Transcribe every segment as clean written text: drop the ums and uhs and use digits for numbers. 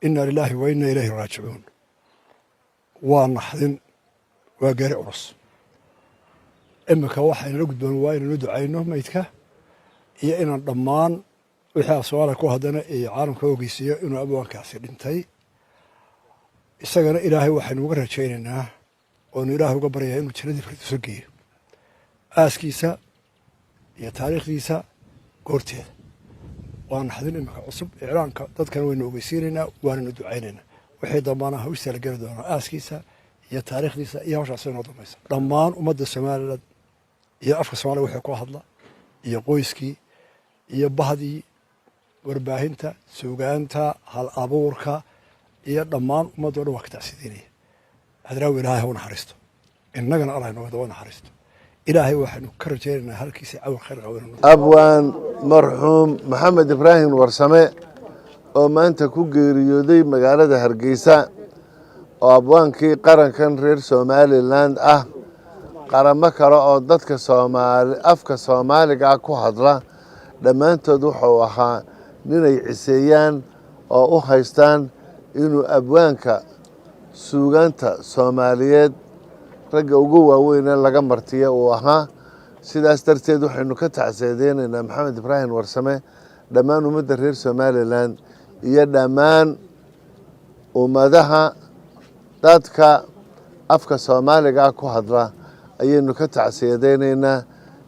Inna lilaahi wa inna ilayhi raajicuun. Waa naxdin, waa geeri culus. Iminka waxaynala gudboon waa inaynu ducayno meydka iyo inaan dhammaan wixii af Soomaaliya ku haddana iyo caalamka ogeysiiyo inuu abwaankaasi dhintay. Isagana Ilaahay waxaynu uga rajaynaynaa oonu Ilaahay uga baryayaa inuu jannadii Firdowso geeyo. Aaskiisa iyo taariikhdiisa goorteeda. Waa naxdin iminka cusub. Iclaanka dadkana waynu ogeysiinaynaa, waananu ducaynaynaa. Wixii dambana hawstaa la geli doonaa, aaskiisa iyo taariikhdiisa iyo hawshaas inoo dambaysa. Dhammaan ummadda Somaliland iyo afka Soomaliya wixii ku hadla iyo qoyskii iyo bahdii warbaahinta, suugaanta, hal abuurka iyo dhammaan ummaddo dhan waa ka tacsideynaya. Hadraawi Ilaahay ha u naxariisto, innagana Allah inooga daba naxariisto. Ilaahay waxaynu ka rajaynaynaa halkiisa cawal khayr qabo inuu. Abwaan marxuum Maxamed Ibraahim Warsame oo maanta ku geeriyooday magaalada Hargeysa, oo abwaankii qarankan reer Somaliland ah, qaramo kale oo dadka Soomaali afka Soomaaliga ku hadla dhammaantood wuxuu ahaa ninay ciseeyaan oo u haystaan inuu abwaanka suugaanta Soomaaliyeed ragga ugu waaweyne laga martiya uu ahaa. Sidaas darteed waxaynu ka tacseedeynaynaa Maxamed Ibraahim Warsame, dhammaan ummadda reer Somaliland iyo dhammaan ummadaha dadka afka Soomaaliga ku hadla ayaynu ka tacsiyadeynaynaa.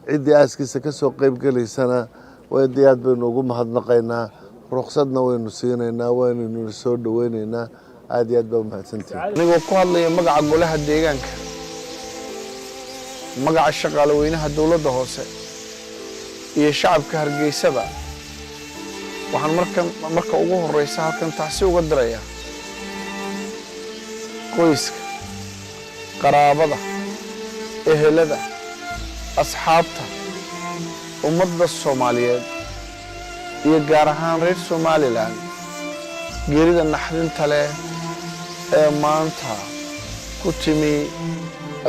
Ciddii aaskiisa ka soo qeyb gelaysana aad aad baynu ugu mahadnaqaynaa, ruqsadna waynu siinaynaa, waynaynu soo dhoweynaynaa. Aad iyo aad baa umahadsantihin. Anigoo ku hadlaya magaca golaha deegaanka, magaca shaqaale weynaha dowladda hoose iyo shacabka Hargeysaba, waxaan marka ugu horreysa halkan tacsi uga dirayaa qoyska, qaraabada, ehelada, asxaabta, ummadda Soomaaliyeed iyo gaar ahaan reer Somaliland geerida naxdinta leh ee maanta ku timi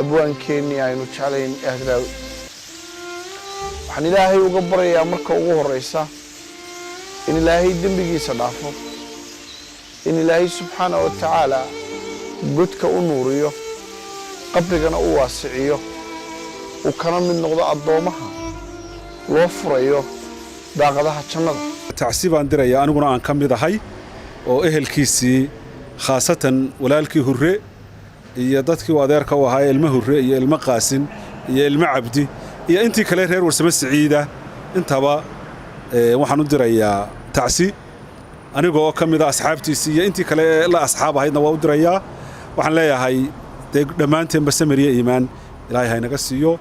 abwaankeennii aynu jeclayn ee Hadraawi. Waxaan Ilaahay uga baryayaa marka ugu horreysa in Ilaahay dembigiisa dhaafo, in Ilaahay subxaana wa tacaala godka u nuuriyo, qabrigana u waasiciyo, uu kana mid noqdo addoommaha loo furayo daaqadaha jannada. Tacsi baan diraya, aniguna aan ka mid ahay oo ehelkiisii, khaasatan walaalkii Hurre iyo dadkii uu adeerka u ahaa, ilmo Hurre iyo ilmo Qaasin iyo ilmo Cabdi iyo intii kale reer Warsame Siciida intaba, waxaan u dirayaa tacsi anigoo ka mid a asxaabtiisii iyo intii kale la asxaab ahaydna waa u dirayaa. Waxaan leeyahay dee dhammaanteenba samiriya iimaan Ilaahay haynaga siiyo.